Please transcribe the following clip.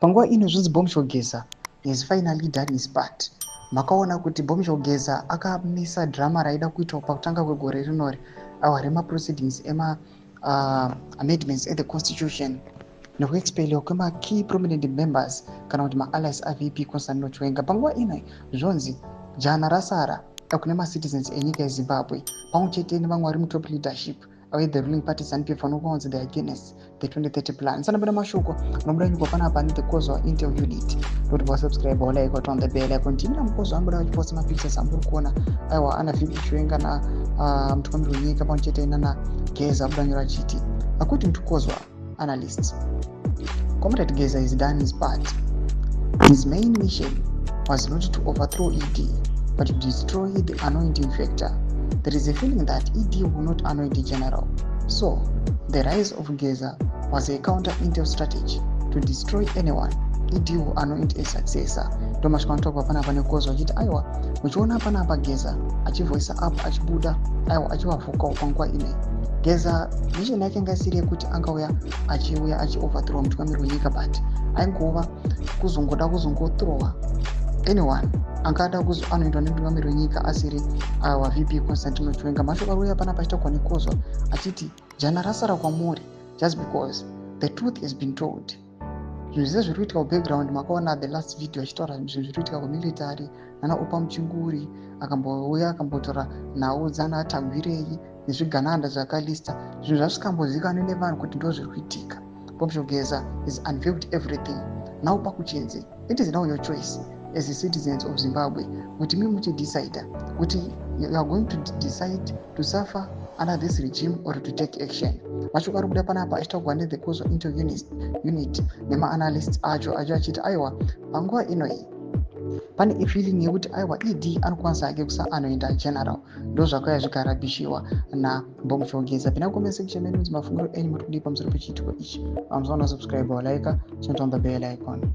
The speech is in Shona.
Panguva ino zvinzi Bombshell Geza has finally done his part. Makaona kuti Bombshell Geza akamisa drama raida kuitwa pakutanga kwegore rinori, awa remaproceedings ema amendments ethe constitution nekuexpeliwa kwemakey prominent members kana kuti maallies aVP Constantino Chiwenga. Panguva ino zvonzi jana rasara kune macitizens enyika yeZimbabwe pamwe chete nevamwe vari mutop leadership away the ruling party ZANU-PF vanokuwanzi they against the 2030 plan. Sanapinda mashoko anobuda nyika panapa ane the Kozwa Intel Unit, ndoti wasubscribe, walike, waturn the bell icon. Timina mukozwa ambuda vachiposta mapictures amuri kuona, aiwa, ana VP Chiwenga na mutungamiri wenyika pamwe chete nana Geza. Abuda nyora achiti, according to Kozwa analysts, Comrade Geza has done his part. His main mission was not to overthrow ED but to destroy the anointing factor. There is a feeling that ED will not anoint a general, so the rise of Geza was a counter intel strategy to destroy anyone ED will anoint a successor. Ndomasvika vanotaurwa panapa nekozwa achiti, aiwa, muchiona panapa Geza achivhoisa up, achibuda, aiwa, achivavhukawo. Panguva inei Geza mission yake inga isiri yekuti angauya achiuya achioverthrowa mutungamiri wenyika, but aingova kuzongoda kuzongothrowa anyone angada kuzoanoitwa nemutungamiri wenyika asiri awa VP Constantino Chiwenga. Mashoko ari uya panapa achitaurwa nekozwa achiti jana rasara kwamuri just because the truth has been told. Zvinhu zvese zviri kuitika kubackground, makaona the last video achitaura zvinhu zviri kuitika kumilitary nana Opa Muchinguri akambouya akambotaura nhau dzana Tagwirei nezvigananda zvakalista zvinhu zvasvikambozivikanwa nevanhu kuti ndo zviri kuitika. Bombshell Geza has unveiled everything. Now pakuchinzi it is now your choice as the citizens of Zimbabwe kuti mi muchidecida kuti you are going to decide to suffer under this regime or to take action. Mashoko ari kubuda panapa achitaurwa nethe Kozwa Intel Unit nemaanalysts acho acho achiti, aiwa, panguva inoyi pane ifeeling yekuti, aiwa, ED anokwanisa hake kusaanoenda general. Ndo zvakauya zvikarabhishiwa naBombshell Geza. Pina comment section medu kuti mafungiro enyu muri kudii pamusoro pechiitiko ichi. Pamusana subscribe, walike, turn on the bell icon.